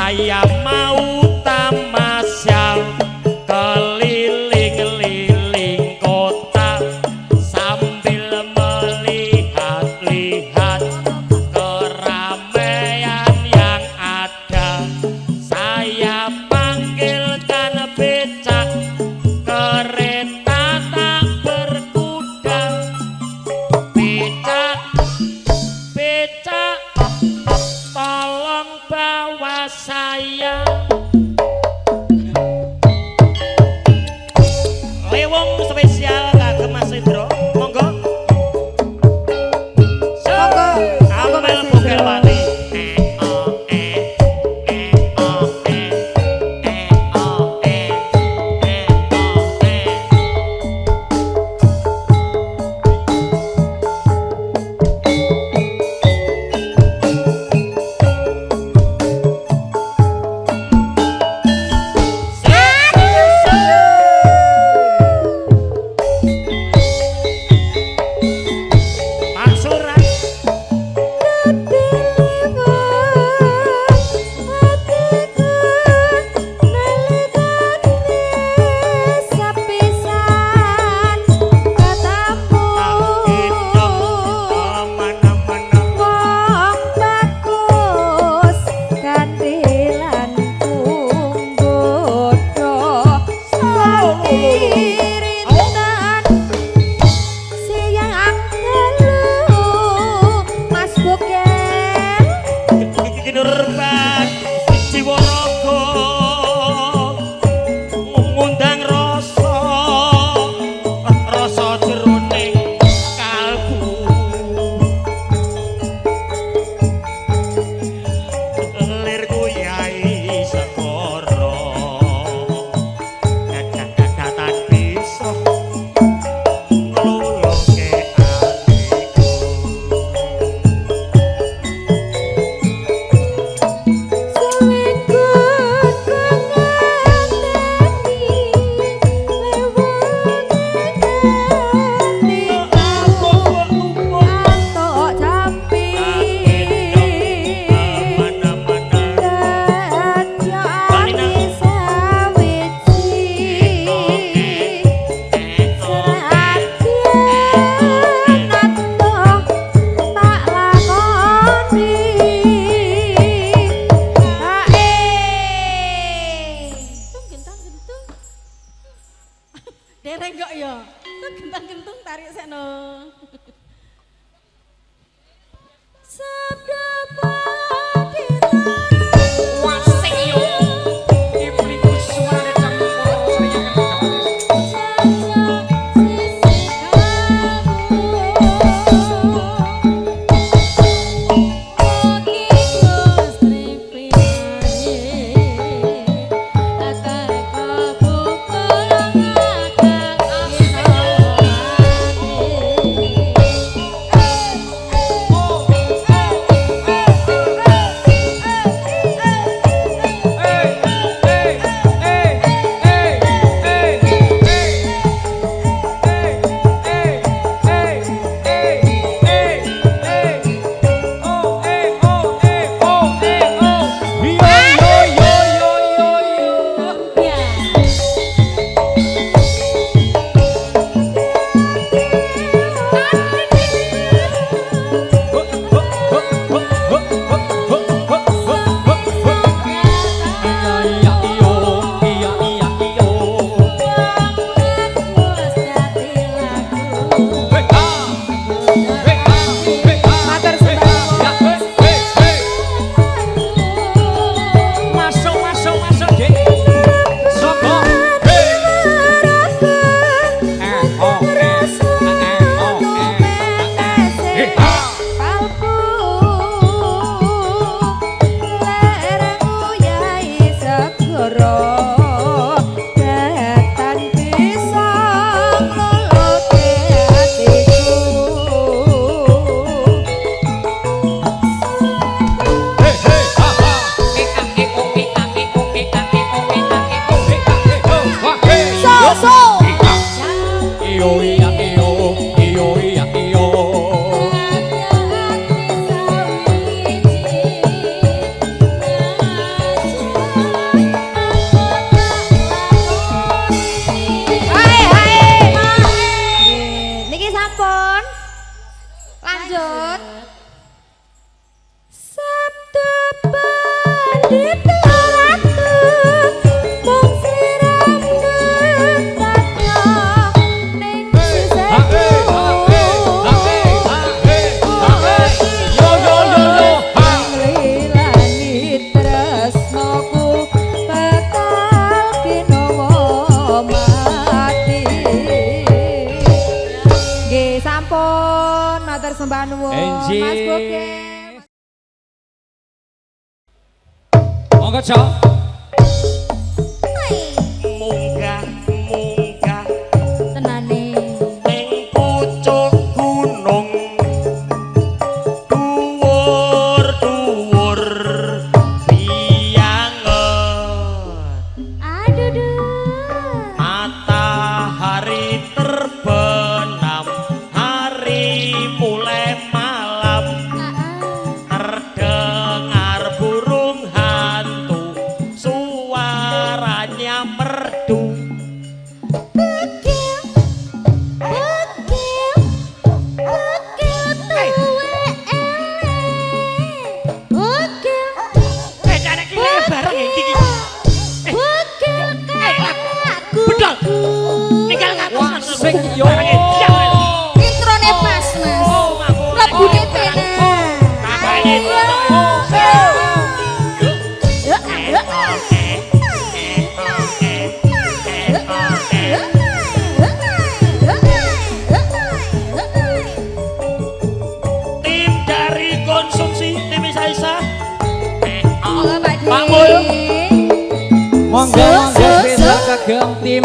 Saya mau tamasya keliling-liling kota sambil melihat-lihat keramaian yang ada. Saya panggilkan becak, kereta tak berkuda. Becak, becak, tolong bawa saya. Lanjut. Sabda Pandita Ratu mung sliramu tatya ning sisihku. Yo yo yo yo. Ha. Nglilani tresnaku bakal kinawa mati. Nggih, sampun matur sembah nuwun Enji. Mas Boge. Monggo, Cok. Munggah munggah Tenane. ning pucuk gunung dhuwur dhuwur bianget. Aduh duh. Matahari terbenam, hari mulai malam. Terdengar burung hantu, suaranya merdu. Bukil, bukil, bukil tuwe elek. Bukil, Eh, anak iki bareng iki iki. bukil kayak Bedol. kuku. Ninggal ngatus. Sing yo. Introne pas, Mas. Lebune penak. Ayo. Tim dari konsumsi tim Isa-Isa. Monggo, Pak De. Pak Mul. Monggo Su, monggo su, spesial su. kagem tim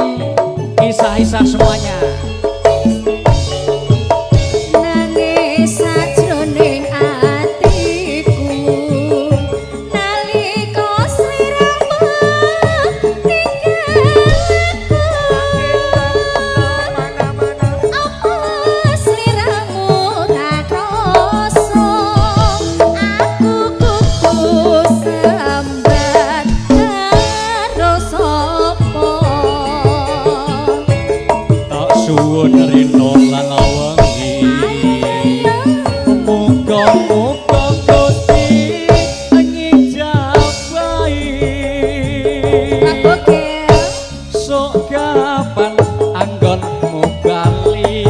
Isah-isah semuanya. Nangis sajroning atiku nalika sliramu ninggal aku, apa sliramu ra krasa aku kudu sambat karo sapa? Tak suwun rino lan wengi. Muga-muga Gusti ngijabahi. Pak Bogel. Sok kapan anggonmu bali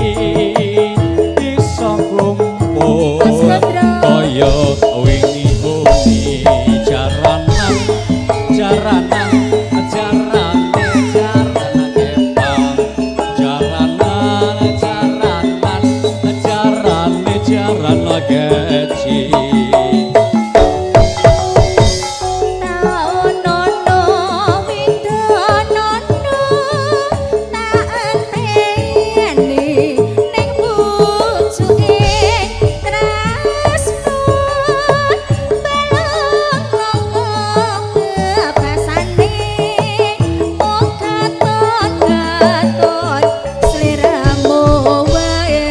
bisa kumpul Mas Kodro. kaya wingi-wingi. Jaranan jaranan jarane jarana kepang, jaranan jaranan jarane jarana geci. Taonono windonono tak enteni ning pucuke tresno balung longko kepasane mung katon katon sliramu wae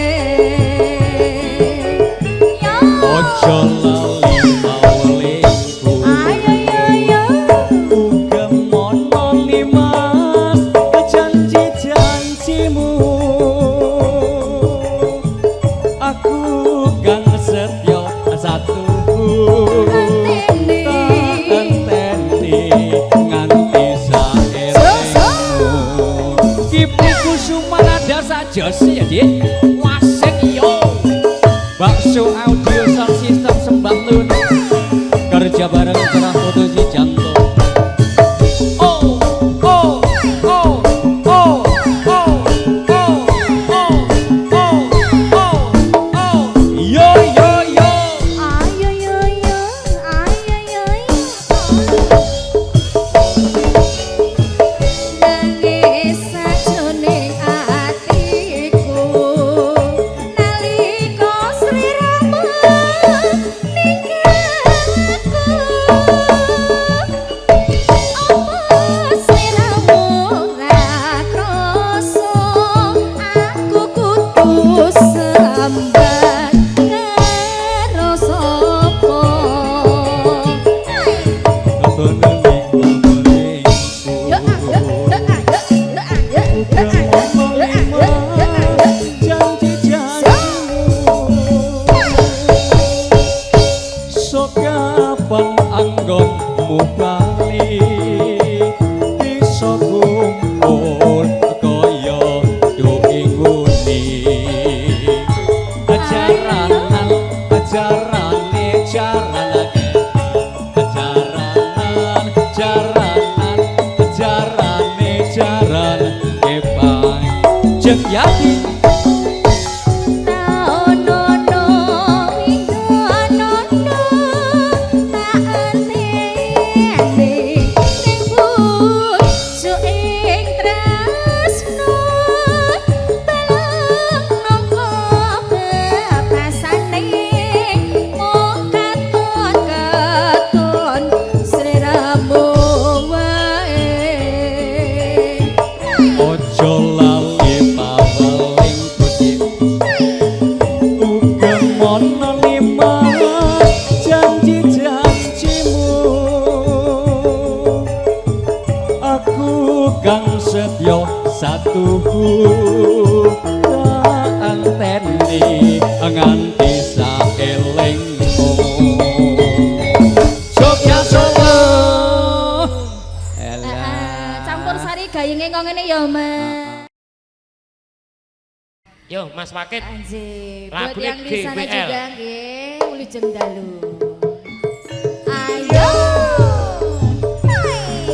yo. Ojo lali awalingku. Ayo yo yo. Ugemono limas janji-janjimu. Aku kang setya satuhu. Enteni. Tak enteni nganti saeremu. Kipu Kusumanada saja sih ya, Dik. Wasik yo. Bakso audio sound system sembah nuwun. Kerja bareng cerah foto si jantung. Oh, oh, oh, oh, oh, oh, oh, oh, oh, oh. Yo yo yo. Ayo yo yo, ayo yo yo. Nangis sajroning atiku nalika sliramu Ana lima janji-janjimu, aku kang setya satuhu tak anteni nganti saelingmu. Jogja Solo. Heeh, campur sari gayenge kok ngene ya, Mas. Yo Mas Wakit. Anjir, buat Lagune yang di sana GWL. juga nggih, wilujeng dalu. Ayo. Hai.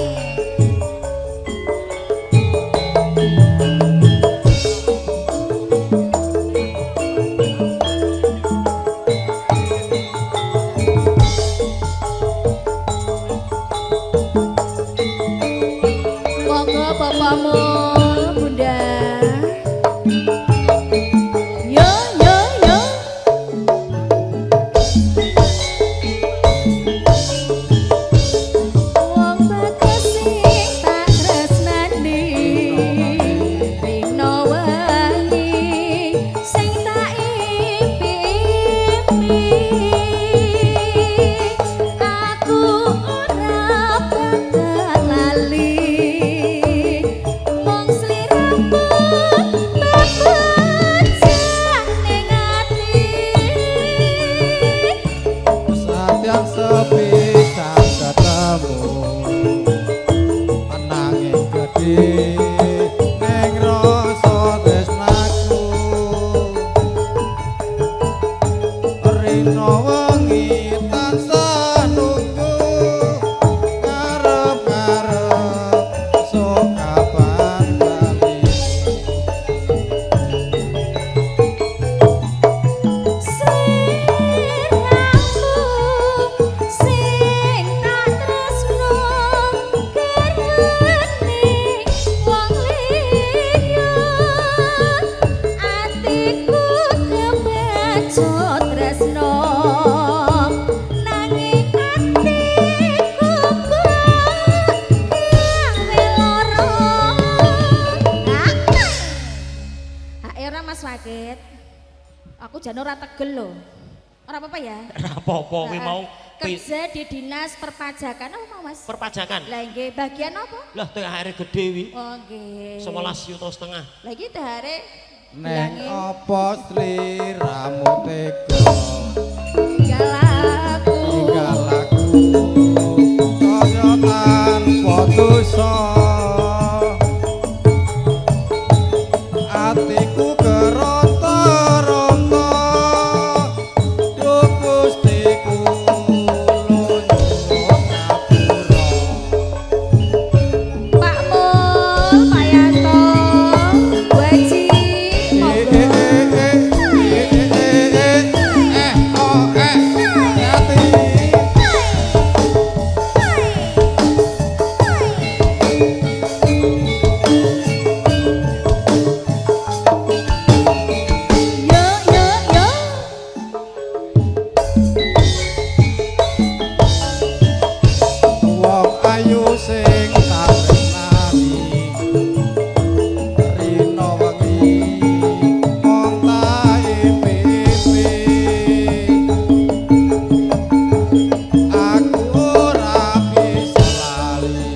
Monggo bapakmu, Bunda. Yo yo yo. Wong bagus sing tak tresnani, rino wengi sing tak impi-impi. Aku ora bakal lali, mung sliramu bebecah ning ati. Satian sepisan ketemu, ananging gedhe ning rasa tresnaku. Rino wengi tansah nunggu, ngarep-ngarep sok kapan bali. Sliramu sing tak tresno garwane wong liya, atiku kebacut tresno nanging atiku kok gawe lara. Hak ora Mas Wakit. Aku jan ora tegel lho. Ora apa-apa ya? Ora apa-apa kuwi mau Kerja di dinas perpajakan apa mau Mas? Perpajakan. Lah nggih, bagian apa? Lah THR gede wi. Oh nggih. 11 juta setengah. Lah iki THR Neng apa sliramu tega tinggal aku. Tinggal aku kaya tanpa dosa, atiku keronta-ronta, duh Gusti kula nyuwun ngapura. Pak Mul, Pak Yanto, Bu Haji, Eh monggo. eh eh eh eh eh eh oh eh hati. Yo yo yo. Wong ayu sing tak tresnani, rino wengi mung tak impi-impi. Aku ora bisa lali,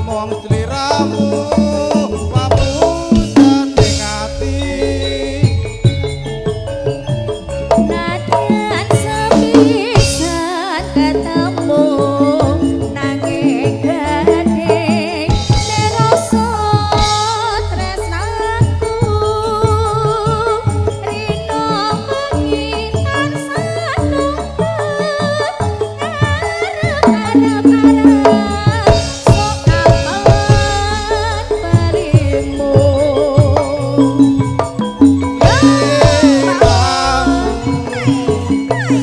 mung sliramu papusan ning ati. Nadyan sepisan ketemu nanging gading rasa tresnaku, rino wengi tansah nunggu, ngarep-arep sok kapan balimu.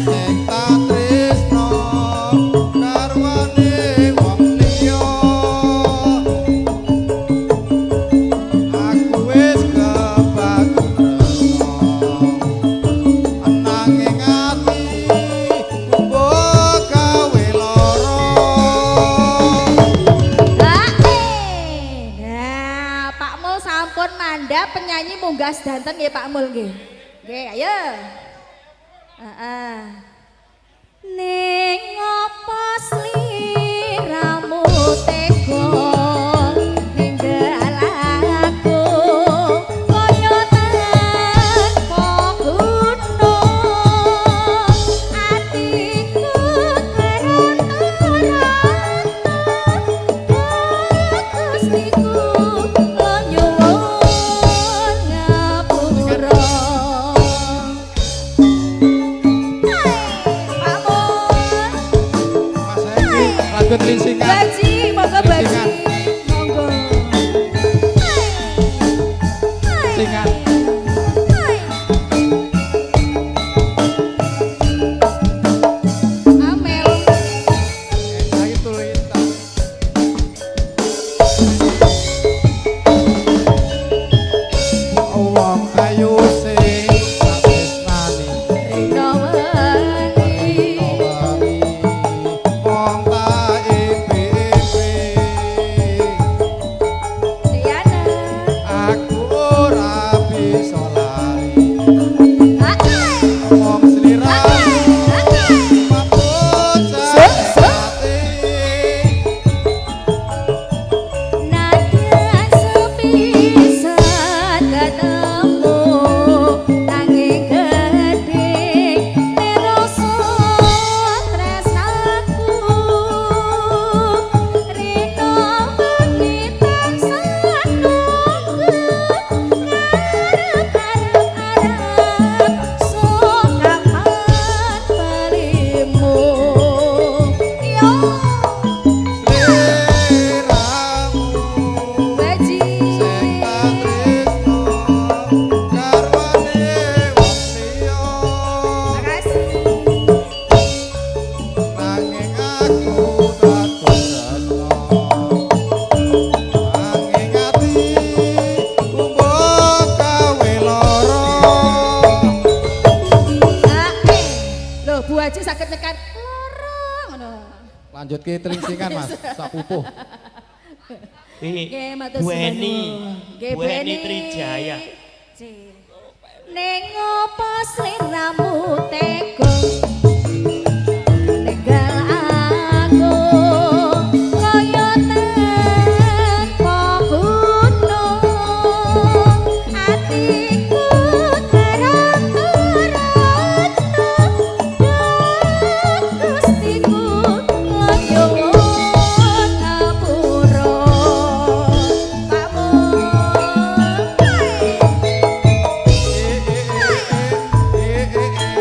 Sing tak tresno garwane wong liya, aku wis kebacut tresno ananging ati mbok gawe lara. Nah, Pak Mul sampun mandhap penyanyi munggah sedanten nggih Pak Mul nggih. Nggih, ayo. Heeh. Ning opo sliramu tega ninggal aku kaya tanpa guna, atiku keronta-ronta, Gustiku nyuwun ngapura. Pak Mun. Mas Hengki, lagu Tlinsingan. Baji, monggo Baji. Monggo. Singan. Amel. Saiki tulisan. Wong ayu sing tresnani. Rino wengi. Wong tak ipi-ipi. Diana. Aku ora bisa lali. Wong sliramu mabocah ati. Nadyan sepisan ketemu nanging gedhe rasa tresnaku, rino wengi tansah nunggu ngarep-arep arep sok kapan balimu yo. Sliramu Baji. sing tak tresno garwane wong liya. Makasih. Nanging aku tak tresno. Nanging ati mbok gawe lara. Loh, Bu Haji saged nyekan loro ngono. Lanjut ke Tlinsingan Mas, sak pupuh. Wi, Nggih, matur Bu suwun. Eni. Nggih, Bu Eni Trijaya. Ning opo sliramu tega ninggal aku kaya tanpa guna, atiku keronta-ronta, Gustiku nyuwun ngapura. Pak Mun. E e e e e e.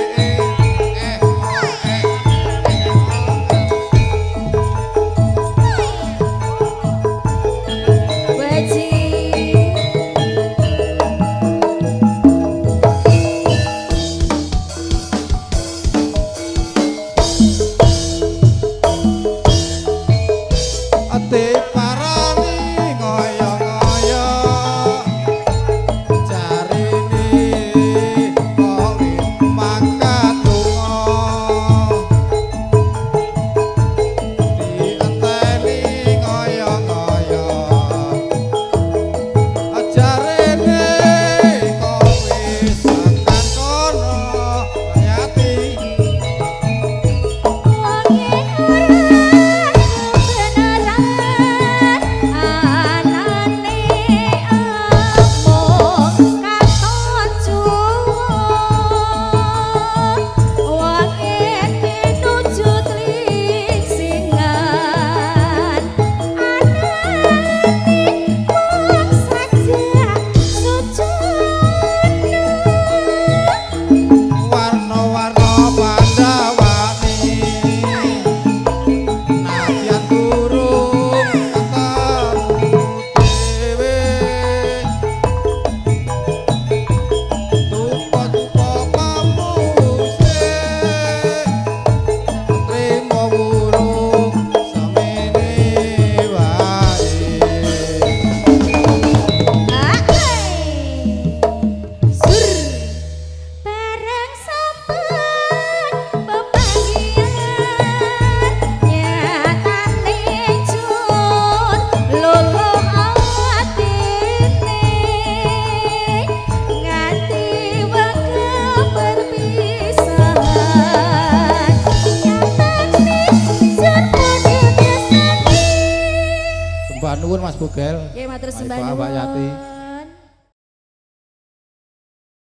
Bugel. Nggih matur Pak sembah Ibu, Pak Yati. Nuwun.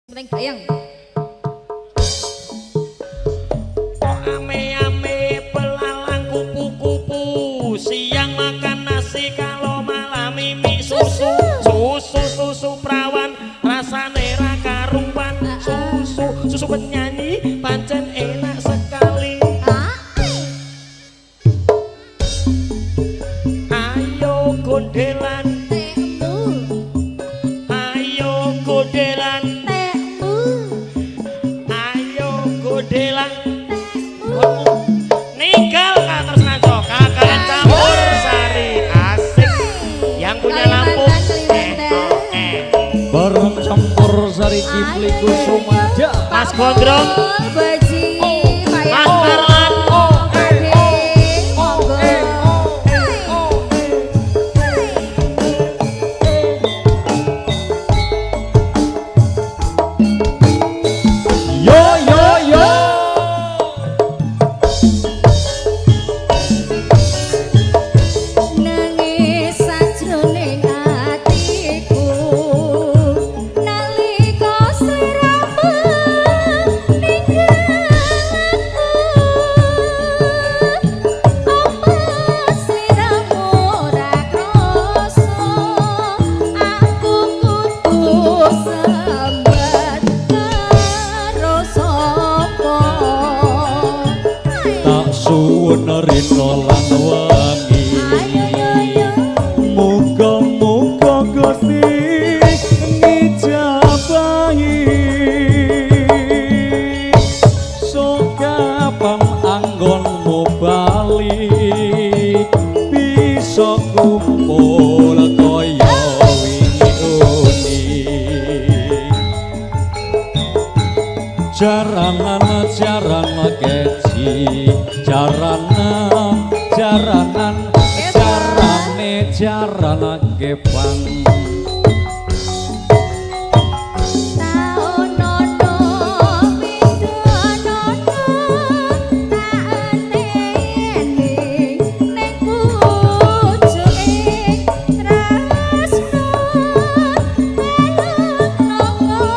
Penting bayang. Ame-ame belalang kupu-kupu, siang makan nasi kalau malam mimi susu. Susu susu perawan rasane ra karuan. Susu susu penyanyi pancen enak sekali. Ayo gondelan Tekmu, ayo gondelan, tekmu, ayo gondelan. Ninggal Katresnanco, kakak campur sari asik. Yang punya lampu Bareng campur sari Kipli Kusumada. Mas Gondrong, Baji, Pak Mas Yanto, Marlan, Pak De, monggo. Yo yo yo. Nangis sajroning atiku nalika sliramu ninggal aku, apa sliramu ora krasa aku kudu sambat karo sapa. Tak suwun rina lan wengi. Ayo yo yo. Muga-muga Gusti ngijabahi. Sok kapan anggonmu bali bisa kumpul kaya wingi uni. Jaranan jaran keji, jaranan jaranan jarane jaran kepang. Taonono windonono tak enteni ning pucuke tresno melok nangka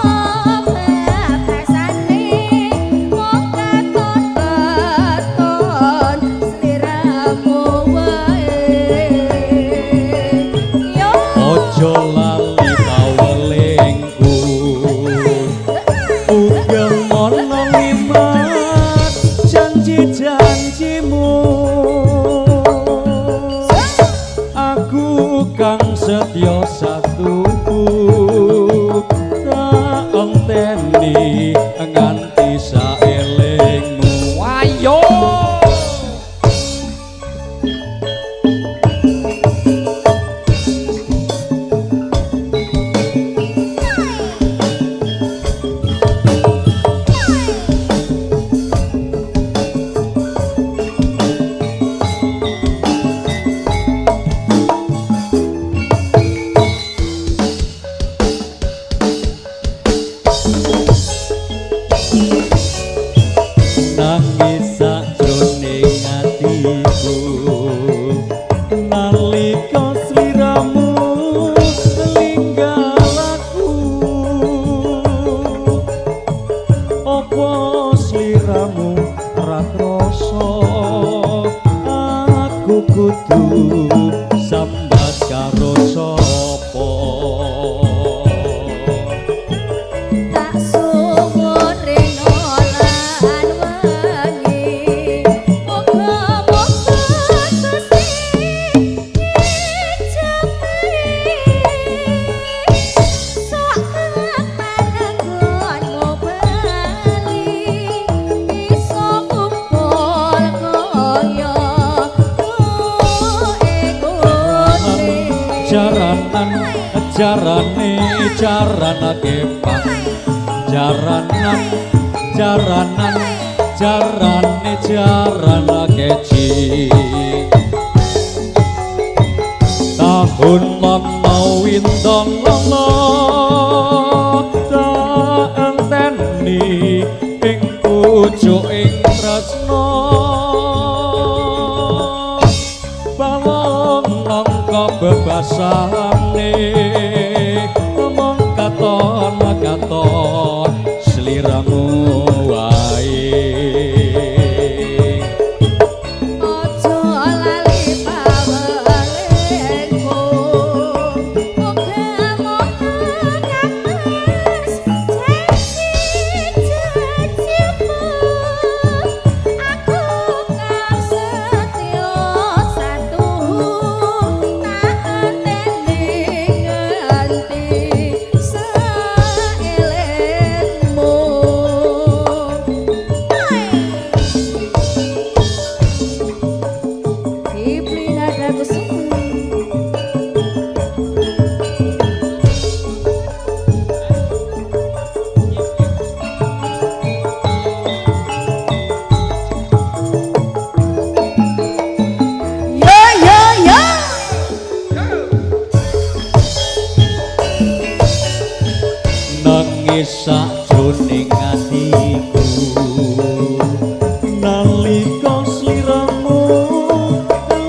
bebasane mung katon katon sliramu wae yo. Ojo lali pawelingku, uga mono ngimat janji-janjimu. Aku kang setya satuku tak enteni nganti saelingmu. Ayo. Nangis sajroning atiku nalika sliramu ninggal aku, apa sliramu ora krasa aku kudu sambat karo sapa. Tak suwun rena lan wengi, muga-muga Gusti ngijabahi. Sok kapan anggonmu bali bisa kumpul kaya duwe. Jaranan jarane jaran kepang, jaranan jaranan jarane jaran keji. Tahun mono windono tak enteni ing pucuking tresno. Balung nangka bebas Rasane mung katon katon sliramu wae. Aja lali pawelingku, muga-muga Kang Mas janji-janjimu. Aku kang setya satu tak enteni nganti saelengmu. Kipli nadaku semua. Yo yo yo. Nangis sakjroning atiku nalika sliramu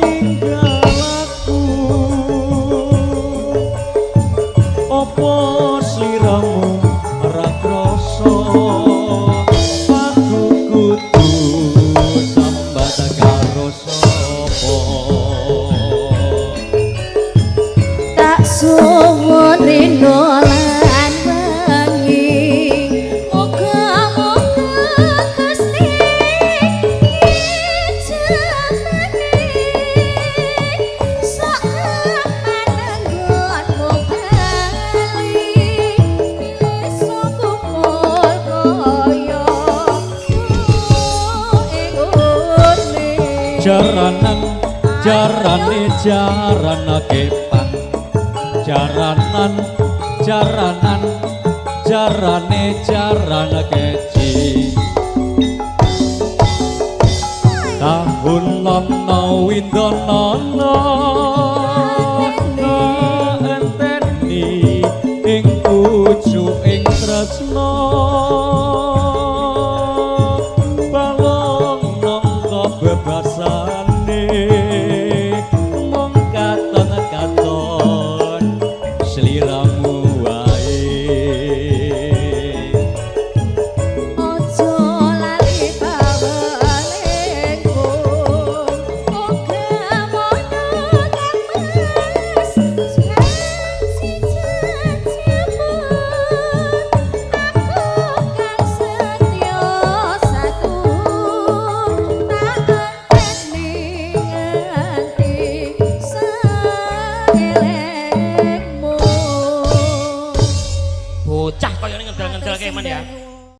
ninggal aku. Apa sliramu ora krasa aku kudu sambat karo sapa? Tak suwun rino lan wengi, muga-muga Gusti ngijabani sok panenggonmu bali iso kumpul kaya ing ngene. Jaranan jarane jarana kepang, jaranan jaranan jarane jarana keci. Tahun ana windana